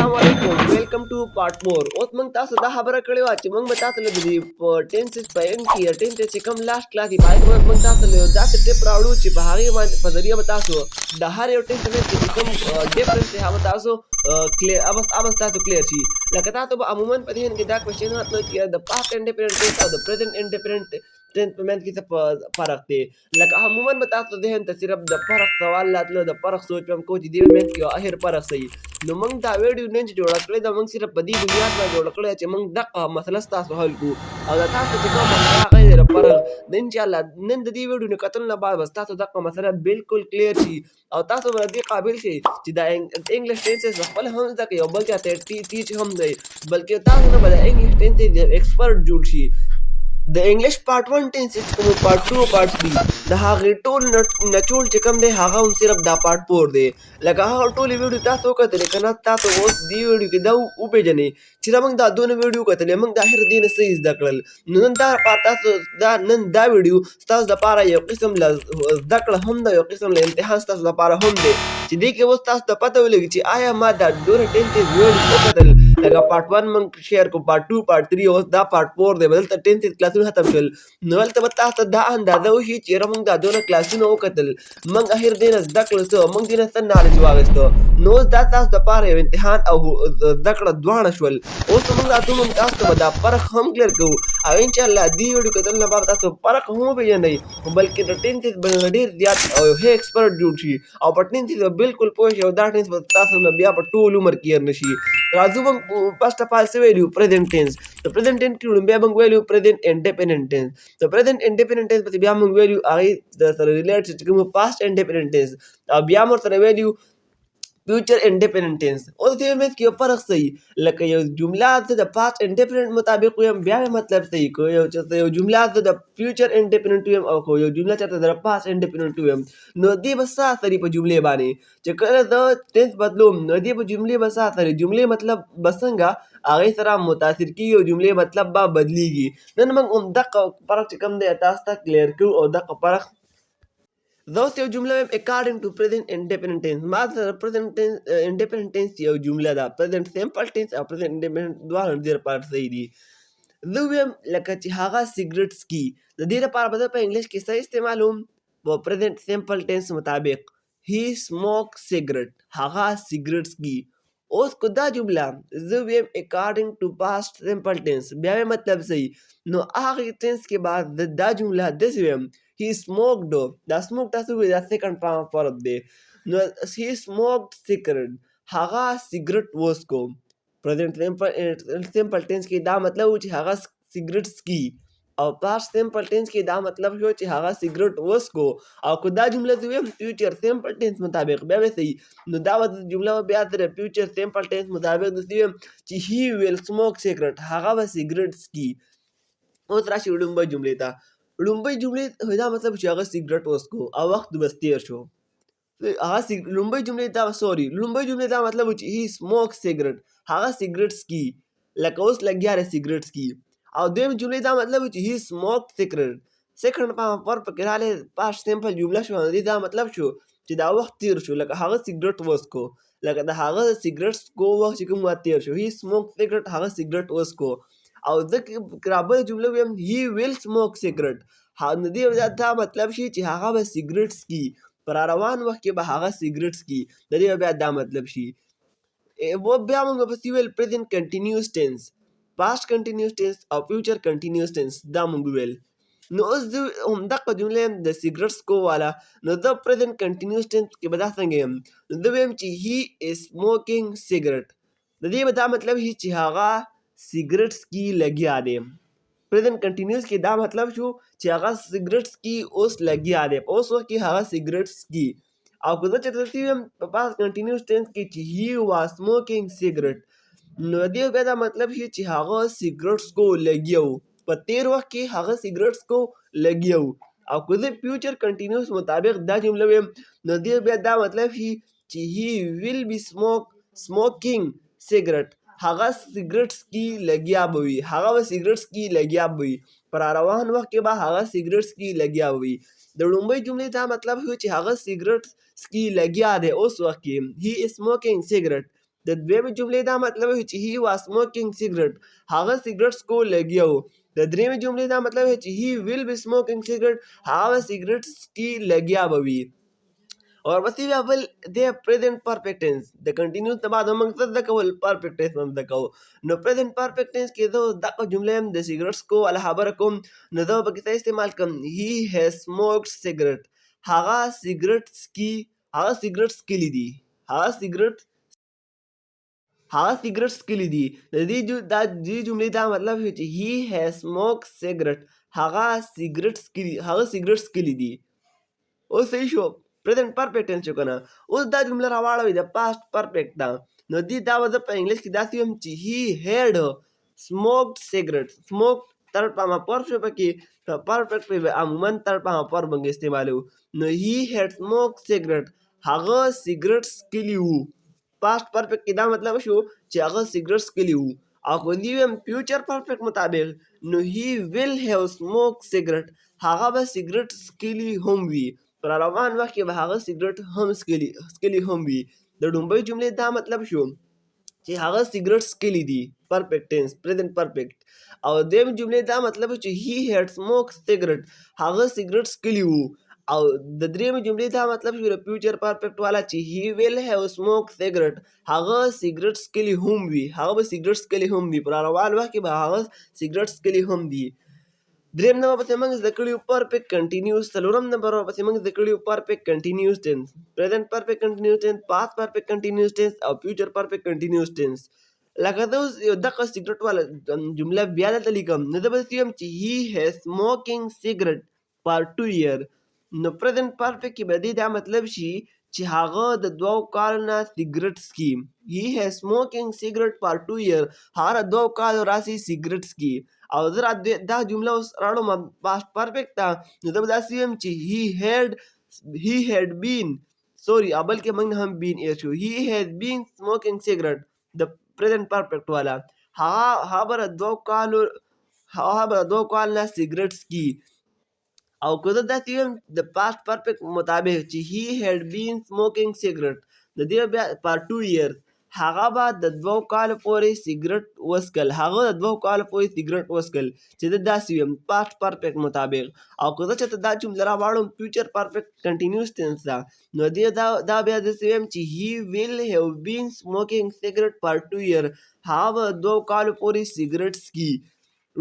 السلام علیکم، ویلکم ټو پارټ 4. اوس موږ تاسو دا خبره کړې وه چې موږ به تاسو له د دې په ټینسز په اند کې، ټینسز چې کوم لاست کلاس دی، په هغې کې موږ تاسو له یو داسې ټپ راوړو چې په هغې باندې په ذریعه به تاسو د هر یو ټینس په کې چې کوم ډیفرنس دی، هغه تاسو کلیر ابس تاسو کلیر شي. لکه تاسو به عموما په ذهن کې دا کوېشن راتلو چې د پاست انډیپینډنټ ټینس او د پریزنټ انډیپینډنټ ټینس په منځ کې څه فرق دی. لکه عموما به تاسو ذهن ته صرف د فرق سوال راتلو، د فرق سوچ به هم کوو چې دې منځ کې یو اخر فرق څه وي. نو موږ دا ویډیو نن چې جوړه کړې ده، موږ صرف په دې بنیاد باندې جوړه کړې چې موږ دغه مسله ستاسو حل کړو او دا تاسو چې کومه مسله هغه د فرق د انشاءالله نن د دې ویډیو نه کتلو نه بعد به ستاسو دغه مسله بالکل کلیر شي او تاسو به دې قابل شئ چې د انګلیش ټینسز خپل هم زده کړئ او بل چاته ټیچ هم دی، بلکې تاسو نه به د انګلیش ټینسز یو ایکسپرټ جوړ شي. د انګلیش پارټ 1 ټینسز چې کوم پارټ 2 او پارټ 3 د هغې ټول نچوړ چې کوم دی، هغه هم صرف دا پارټ 4 دی. لکه هغه ټولې ویډیو تاسو وکتلې که نه؟ تاسو اوس دې ویډیو کې دا وپېژنئ چې دا موږ دا دونه ویډیو کتلې، موږ د اخر دې نه څه زده کړل. نو نن دا تاسو دا نن دا ویډیو ستاسو دپاره یو قسم له زده کړه هم ده، یو قسم له امتحان ستاسو دپاره هم دی چې دې کې اوس تاسو ته پته ولګي چې آیا ما دا دونه ټینسز ویډیو وکتل. لکه پارټ 1 موږ شیر کو، پارټ 2، پارټ 3، اوس دا پارټ 4 دی. دلته ټینسز کلاسونه ختم شول، نو هلته به تاسو ته دا اندازه وشي چې یاره موږ دا دونه کلاسونه وکتل، موږ اخر دې نه زده کړل څه، موږ دې نه څه نالج واخیستو. نو اوس دا تاسو دپاره یو امتحان او زده کړه دواړه شول. اوس موږ راتلو، موږ تاسو ته به دا فرق هم کلیر کوو او انشاءالله دې ویډیو کتلو نه بعد تاسو فرق هم وپېژنئ، بلکې د ټینسز به ډېر زیات او ښه ایکسپرټ جوړ شي او په ټینسز به بالکل پوه شي او دا ټینس به تاسو نه بیا په ټول عمر کې هېر نه شي. راځو، موږ فرسټ اف آل څه ویلي؟ پریزنټ ټینس. د پریزنټ ټینس کې بیا موږ ویلو پریزنټ انډیپینډنټ ټینس. د پریزنټ انډیپینډنټ ټینس پسې بیا موږ ویلو هغې سره ریلیټ چې کوم پاست انډیپینډنټ ټینس او بیا موږ سره ویلو فیوچر انډیپینډنټ ټینس. اوس دې منځ کې یو فرق څه وي؟ لکه یو جمله زه د پاست انډیپینډنټ مطابق ویم، بیا یې مطلب څه وي؟ که یو چېرته یو جمله زه د فیوچر انډیپینډنټ ویم او که یو جمله چېرته د پاست انډیپینډنټ ویم، نو دې به څه اثر په جملې باندې؟ چې کله زه ټینس بدلوم، نو دې په جملې به څه اثر، جملې مطلب به څنګه هغې سره متاثر کېږي او جملې مطلب به بدلیږي؟ نن موږ هم دغه فرق چې کوم دی، تاسو ته کلیر کړو او دغه فرق. زه اوس یو جمله وایم according to present indefinite tense. ما سره present tense indefinite tense یو جمله ده. Present simple tense او present indefinite دواړه ډېر لپاره صحیح دي. زه ویم لکه چې هغه سګرټ څکي، د دې لپاره به زه په انګلیش کې څه استعمالوم؟ په present simple tense مطابق he smoke cigarette، هغه سګرټ څکي. اوس که دا جمله زه ویم according to past simple tense، بیا مې مطلب صحیح، نو هغې ټینس کې به زه دا جمله داسې ویم: he smoked. دا smoke تاسو وګورئ، دا second form of verb دی. نو he smoked cigarette، هغه سګرټ وڅکو. Present simple tense کې دا مطلب و چې هغه سګرټ څکي او past simple tense کې دا مطلب شو چې هغه سګرټ وڅکو. او که دا جمله زه ویم future simple tense مطابق، بیا به صحیح، نو دا به جمله بیا د future simple tense مطابق داسې ویم چې he will smoke cigarette، هغه به سګرټ څکي. اوس راشي لومبۍ جملې ته. لومبۍ جملې دا مطلب چې هغه سګرټ وڅکو او وخت بس تیر شو. هغه لومبۍ جملې دا، سوري، لومبۍ جملې دا مطلب چې he smoke cigarette، هغه سګرټ څکي، لکه اوس لګیا دی سګرټ څکي. او دویم جملې دا مطلب چې he smoke cigarette، second form verb پکې راغلی، پاست سمپل جمله شوه. نو دې دا مطلب شو چې دا وخت تیر شو، لکه هغه سګرټ وڅکو، لکه د هغه سګرټ څکو وخت چې کوم تیر شو. He smoke cigarette، هغه سګرټ وڅکو. او زه که بله جمله ویم he will smoke cigarette، نو دې دا مطلب شي چې هغه به سګرټ څکي، په روان وخت کې به هغه سګرټ څکي. د دې بیا دا مطلب شي. بیا موږ پسې ویل present continuous tense، past continuous tense او future continuous tense، دا موږ ویل. نو اوس زه همدغه جمله یم د سګرټ څکو والا، نو زه present continuous tense کې به دا څنګه یم؟ نو زه ویم چې he is smoking cigarette. د دې به دا مطلب شي چې هغه سګرټ څکي لګیا دی. پریزنټ کنټینیوس کې دا مطلب شو چې هغه سګرټ څکي اوس لګیا دی، په اوس وخت کې هغه سګرټ څکي. او که زه چېرته داسې ویم په پاست کنټینیوس ټینس کې چې he was smoking cigarette، نو دې بیا دا مطلب شي چې هغه سګرټ څکو لګیا و، په تیر وخت کې هغه سګرټ څکو لګیا و. او که زه فیوچر کنټینیوس مطابق دا جمله ویم، نو دې بیا دا مطلب شي چې he will be smoking cigarette، هغه سګرټ څکي لګیا به وي، هغه به سګرټ څکي لګیا به وي، په روان وخت کې به هغه سګرټ څکي لګیا وي. د لومړۍ جملې دا مطلب شو چې هغه سګرټ څکي لګیا دی اوس وخت کې، he is smoking cigarette. د د دویمې جملې دا مطلب شو چې he was smoking cigarette، هغه سګرټ څکو لګیا و. د درېیمې جملې دا مطلب شو چې he will be smoking cigarette، هغه به سګرټ څکي لګیا به وي. ورپسې بیا بل دی present perfect tense. د کنټینیوس نه بعد موږ څه زده کول؟ پرفیکټ ټینس هم زده کوو. نو پریزنټ پرفیکټ ټینس کې زه اوس دغه جمله یم د سګرټ څکو والا خبره کوم، نو زه به پکې څه استعمال کوم؟ He has smoked cigarette، هغه سګرټ څکي، هغه سګرټ څکلي دي، هغه سګرټ څکلي دي. د دې دا دې جملې دا مطلب شو چې he has smoked cigarette، هغه سګرټ څکلي، هغه سګرټ څکلي دي. اوس صحیح شو، present perfect tense شو که نه؟ اوس دا جمله راواړوئ د past perfect ده، نو دې دا به زه په انګلیش کې داسې ویم چې he had smoked cigarette. Smoked third form of verb شو پکې، په پرفیکټ په عموما third form of verb موږ استعمالوو. نو he had smoked cigarette، هغه سګرټ څکلي وو. Past perfect کې دا مطلب شو چې هغه سګرټ څکلي وو. او که دی ویم future perfect مطابق، نو he will have smoked cigarette، هغه به سګرټ څکلي هم وي، په روان وخت کې به هغه سګرټ هم څکلي هم وي. د ړومبۍ جملې دا مطلب شو چې هغه سګرټ څکلي دي، perfect tense، present perfect. او دویم جملې دا مطلب چې he had smoked cigarette، هغه سګرټ څکلي وو. او د درېیمې جملې دا مطلب شو د future perfect والا چې he will have smoked cigarette، هغه سګرټ څکلي هم وي، هغه به سګرټ څکلي هم وي، په روان وخت کې به هغه سګرټ څکلي هم دي. دریم نمبر پسې موږ زده کړي پرفیکټ کنټینیوس. څلورم نمبر پسې موږ زده کړي perfect continuous tense، present perfect continuous tense، past perfect continuous tense او future perfect continuous tense. لکه زه اوس یو دغه سګرټ والا جمله بیا دلته لیکم، نو زه به داسې وایم چې he has smoking cigarette for 2 year. نو present perfect کې به دې دا مطلب شي چې هغه د 2 کالو نه سګرټ څکي. He has smoking cigarette for 2 year، هغه 2 کالو راسي سګرټ څکي. او زه را دا جمله اوس راوړم past perfect ته، نو زه به داسې وایم چې he had been، sorry، اول کې موږ هم been هېر شو، he has been smoking cigarette. د present perfect والا هغه به د 2 کالو، هغه به د 2 کال نه سګرټ څکي. او که زه داسې وایم د past perfect مطابق چې he had been smoking cigarette د دې بیا for 2 years، هغه به د 2 کالو پورې سګرټ وڅکل، هغه د 2 کالو پورې سګرټ وڅکل، چې زه داسې وایم past perfect مطابق. او که زه چېرته دا جمله راواړوم future perfect continuous tense ده، نو دې دا بیا داسې وایم چې he will have been smoking cigarette for 2 year، هغه به د 2 کالو پورې سګرټ څکي.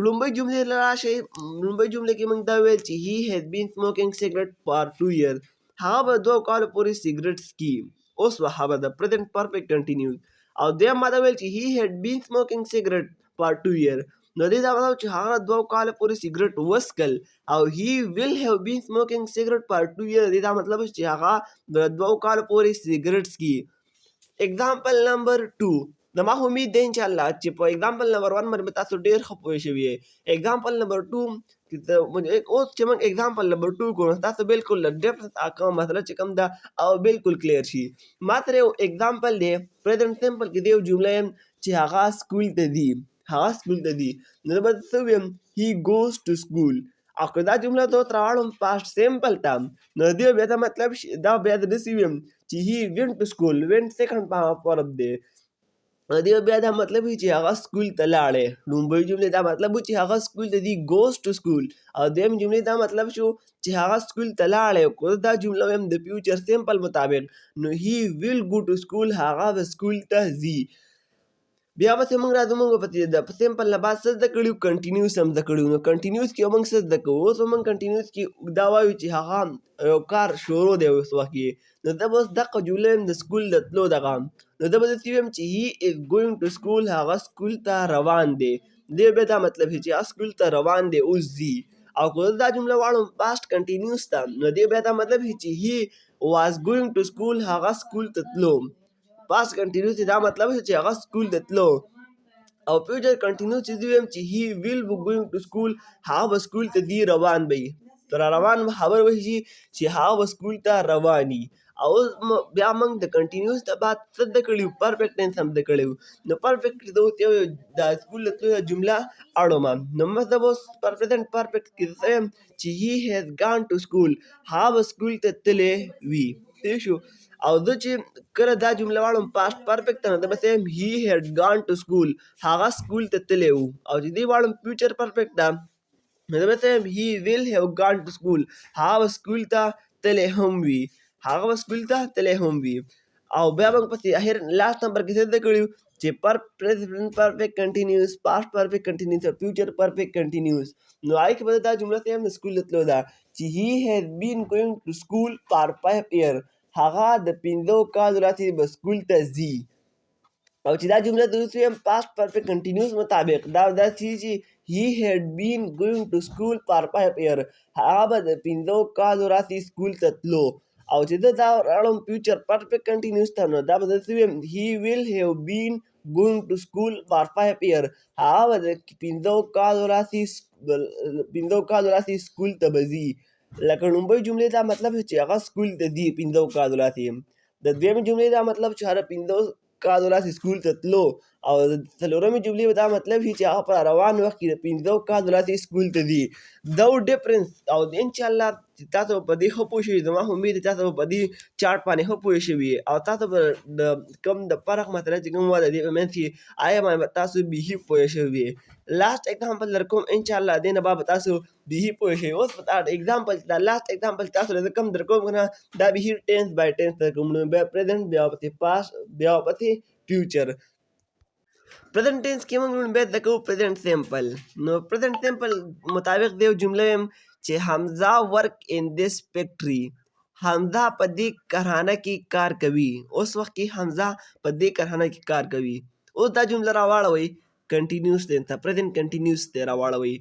لومړۍ جملې له راشئ. لومړۍ جمله کې موږ دا ویل چې he has been smoking cigarette for 2 years، هغه به 2 کالو پورې سګرټ څکي. اوس به خبره ده present perfect continuous. او دویم ما دا ویل چې he had been smoking cigarette for 2 year، نو دې دا مطلب چې هغه 2 کالو پورې سګرټ وڅکل. او he will have been smoking cigarette for 2 year، دې دا مطلب چې هغه د 2 کالو پورې سګرټ څکي. Example number 2. زما امید دی انشاءالله چې په example number 1 باندې به تاسو ډېر ښه پوه شوي یئ. Example number 2، اوس چې موږ example number 2 کوو، تاسو بالکل له ډیفرنس کوم مسله چې کوم ده او بالکل clear شي. ما سره یو example دی present simple کې دی، یو جمله یم چې هغه سکول ته ځي، هغه سکول ته ځي، نو زه به څه ویم؟ He goes to school. او که دا جمله زه راواړوم past simple ته، نو دې بیا دا مطلب شي، دا بیا داسې ویم چې he went to school. Went second form of verb دی. نو دې بیا دا مطلب وي چې هغه سکول ته لاړی. لومړۍ جملې دا مطلب و چې هغه سکول ته ځي، goes to school. او دویم جملې دا مطلب شو چې هغه سکول ته لاړی. که زه دا جمله وایم د future simple مطابق، نو he will go to school، هغه به سکول ته ځي. بیا پسې موږ راځو، موږ پسې د simple نه بعد څه زده کړي؟ Continuous هم زده کړي. نو continuous کې موږ څه زده کوو؟ اوس موږ continuous کې دا وایو چې هغه یو کار شروع دی اوس وخت کې. نو زه به اوس دغه جمله وایم د سکول د تلو دغه، نو زه به داسې ویم چې he is going to school، هغه سکول ته روان دی. دې بیا دا مطلب چې هغه سکول ته روان دی، اوس ځي. او که زه دا جمله واړوم past continuous ته، نو دې بیا دا مطلب چې he was going to school، هغه سکول ته تلو. Past continuous دا مطلب چې هغه سکول ته تلو. او future continuous چې زه وایم چې he will be going to school، هغه به سکول ته ځي، روان به وي، تر روان به خبر وشي چې هغه به سکول ته روان وي. او اوس بیا موږ د continuous نه بعد څه زده کړي؟ Perfect tense هم زده کړی. نو perfect زه اوس یو د سکول ته تلو جمله اړوم، نو زه به اوس present perfect کې څه وایم؟ چې he has gone to school، هغه به سکول ته تللی وي. صحیح شو. او زه چې کله دا جمله واړم پاست پرفیکټ ته، نو زه به څه وایم؟ He had gone to school، هغه سکول ته تللی و. او چې دې واړم فیوچر پرفیکټ ته، نو زه به څه وایم؟ He will have gone to school، هغه به سکول ته تللی هم وي، هغه به سکول ته تللی هم وي. او بیا موږ پسې اخر لاست نمبر کې څه زده کړي؟ چې پر present perfect continuous، past perfect continuous او future perfect continuous. نو هغې کې به دا جمله څه وایم؟ د سکول ته تلو ده چې he has been going to school for 5 year، هغه د 5 کالو راهیسې به سکول ته ځي. او چې دا جمله د اوس وایم past perfect continuous مطابق، دا داسې چې he had been going to school for 5 year، هغه به د 5 کالو راهیسې سکول ته تلو. او چې زه دا راړم future perfect continuous ته، نو دا به داسې وایم: he will have been going to school for 5 year، هغه به د 5 کالو راهیسې سکول ته به ځي. لکه لومړۍ جملې دا مطلب چې هغه سکول ته ځي 5 کالو راهیسې، د دویمې جملې دا مطلب چې هغه 5 کالو راهیسې سکول ته تلو، او د څلورمې جملې به دا مطلب شي چې هغه په روان وخت کې د 5 کالو راهیسې سکول ته ځي. دا difference. او انشاءالله چې تاسو په دې ښه پوه شئ، زما امید دی تاسو په دې چارټ باندې ښه پوه شوي او تاسو به د کوم د فرق مسله چې کوم وه د دې په منځ کې، آیا باندې تاسو بیخي پوه شوي. لاست اگزامپل در کوم، انشاءالله دې نه به تاسو بیخي پوه شئ. اوس په اگزامپل، دا لاست اگزامپل تاسو له کوم در کوم که نه، دا بیخي tense by tense در کوم. نو بیا پریزنټ، بیا پسې پاست، بیا پسې future. Present tense کې موږ بیا زده کوو پریزنټ سمپل. نو پریزنټ سمپل مطابق دیو جمله وایم چې Hamza work in this factory، حمزه په دې کارخانه کې کار کوي. اوس وخت کې حمزه په دې کارخانه کې کار کوي. اوس دا جمله راواړوئ کنټینیوس ټینس ته، پریزنټ کنټینیوس ته راواړوئ،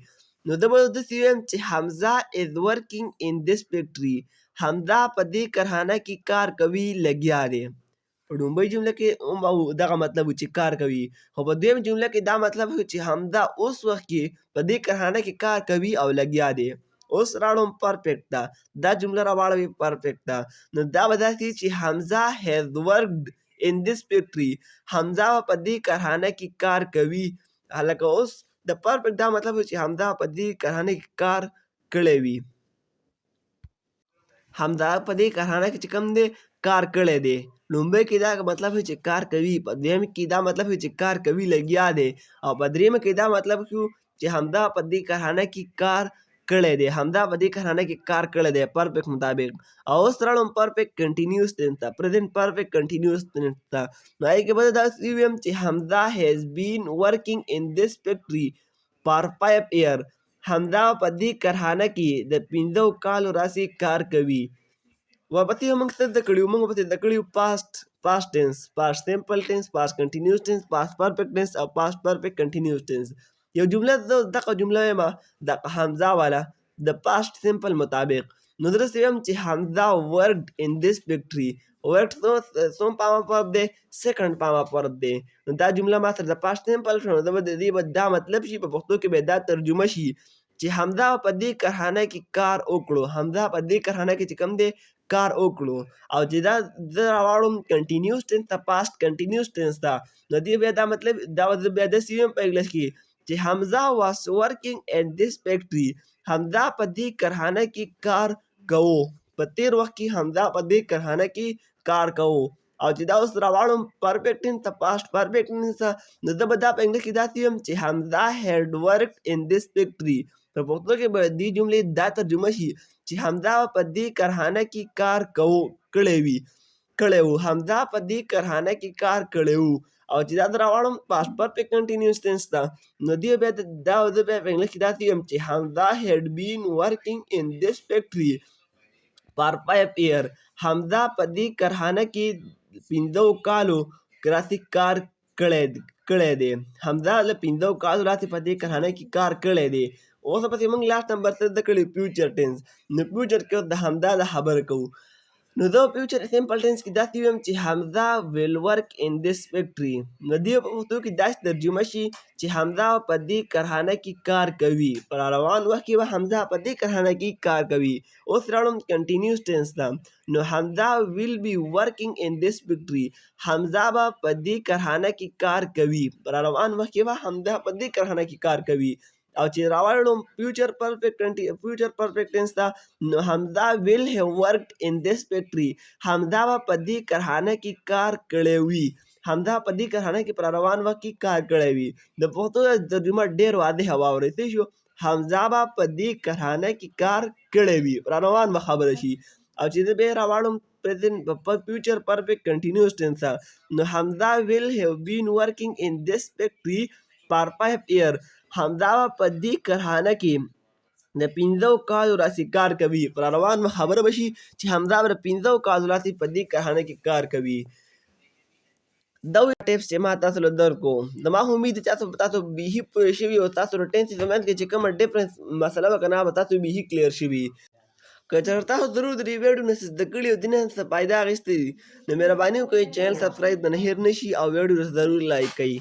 نو زه به داسې وایم چې Hamza is working in this factory، حمزه په دې کارخانه کې کار کوي، لګیا دی. په لومړۍ جمله کې هم دغه مطلب و چې کار کوي، خو په دویمه جمله کې دا مطلب و چې حمزه اوس وخت کې په دې کارخانه کې کار کوي او لګیا دی. اوس راړم پرفیکټ ته، دا جمله راواړوي پرفیکټ ته، نو دا به داسې چې Hamza has worked in this factory، حمزه په دې کارخانه کې کار کوي. لکه اوس د پرفیکټ دا مطلب چې حمزه په دې کارخانه کې کار کړی وي، حمزه په دې کارخانه کې چې کوم دی کار کړی دی. لومړی کې دا مطلب چې کار کوي، په دویم کې دا مطلب چې کار کوي، لګیا دی، او په دریم کې دا مطلب شو چې حمزه په دې کارخانه کې کار کړی دی، حمزه په دې کارخانه کې کار کړی دی پرفیکټ مطابق. او اوس راړم perfect continuous tense ته، present perfect continuous tense ته، نو هغې کې به داسې ووایم چې Hamza has been working in this factory for 5 year، حمزه په دې کارخانه کې د 5 کالو راهیسې کار کوي. ورپسې موږ څه زده کړي وو؟ موږ ورپسې زده کړي وو past tense، past simple tense، past continuous tense، past perfect tense او past perfect continuous tense. یو جمله زه دغه جمله وایم، دغه حمزه والا د پاست سمپل مطابق، نو زه داسې وایم چې Hamza worked in this factory. Worked څوم form of verb دی؟ Second form of verb دی. نو دا جمله ما سره د پاست سمپل شو، نو زه به د دې به دا مطلب شي، په پښتو کې به دا ترجمه شي چې حمزه په دې کارخانه کې کار وکړو، حمزه په دې کارخانه کې چې کوم دی کار وکړو. او چې دا زه راواړم کنټینیوس ټینس ته، پاست کنټینیوس ټینس ته، نو دې بیا دا مطلب دا زه بیا داسې وایم په انګلیش کې چې Hamza was working in this factory، حمزه په دې کارخانه کې کار کوو، په تیر وخت کې حمزه په دې کارخانه کې کار کوو. او چې دا اوس راواړم پرفیکټ ټینس ته، پاست پرفیکټ ټینس ته، نو زه به دا په انګلیش کې داسې وایم چې Hamza had worked in this factory. په پښتو کې به دې جملې دا ترجمه شي چې حمزه په دې کارخانه کې کار کوو کړی وي، کړی وو، حمزه په دې کارخانه کې کار کړی وو. او چې دا زه راواړم past perfect continuous tense ته، نو دې بیا دا زه بیا په انګلیش کې داسې وایم چې Hamza had been working in this factory for 5 year، حمزه په دې کارخانه کې 5 کالو راهیسې کار کړی دی، حمزه له 5 کالو راهیسې په دې کارخانه کې کار کړی دی. اوس پسې موږ لاست نمبر څه زده کړي؟ فیوچر ټینس. نو فیوچر کې د حمزه د خبره کوو، نو زه future simple tense کې داسې وایم چې Hamza will work in this factory. نو دې په پښتو کې داسې ترجمه شي چې حمزه په دې کارخانه کې کار کوي، په روان وخت کې به حمزه په دې کارخانه کې کار کوي. اوس راوړم کنټینیوس ټینس ته، نو Hamza will be working in this factory، حمزه به په دې کارخانه کې کار کوي، په روان وخت کې به حمزه په دې کارخانه کې کار کوي. او چې راوړم future perfect tense ته، نو حمزه will have worked in this factory. حمزه به په دې کارخانه کې کار کړی وي. حمزه په دې کارخانه کې پر روان وخت کې کار کړی وي. د پښتو ترجمه ډېر واضح واورئ، صحیح شو؟ حمزه به په دې کارخانه کې کار کړی وي، پر روان به خبره شي. او چې زه بیا راواړم present په future perfect continuous tense، نو حمزه will have been working in this factory for 5 year. حمزه به په دې کارخانه کې د 5 کالو راسي کار کوي. پر روان خبره به شي چې حمزه به د 5 کالو راسي په دې کارخانه کې کار کوي. دا tips چې ما تاسو له درکو، زما امید چې تاسو بیخي پوه شوي او تاسو د tenses په منځ کې چې کومه difference مسله وه که نه، به تاسو بیخي clear شوي. که چېرته تاسو ضرور د دې ویډیو نه څه زده کړي او دې نه څه فایده اخیستې دي، نو مهرباني وکړئ، channel subscribe د نه هېر نه شي او ویډیو ضرور like کړئ.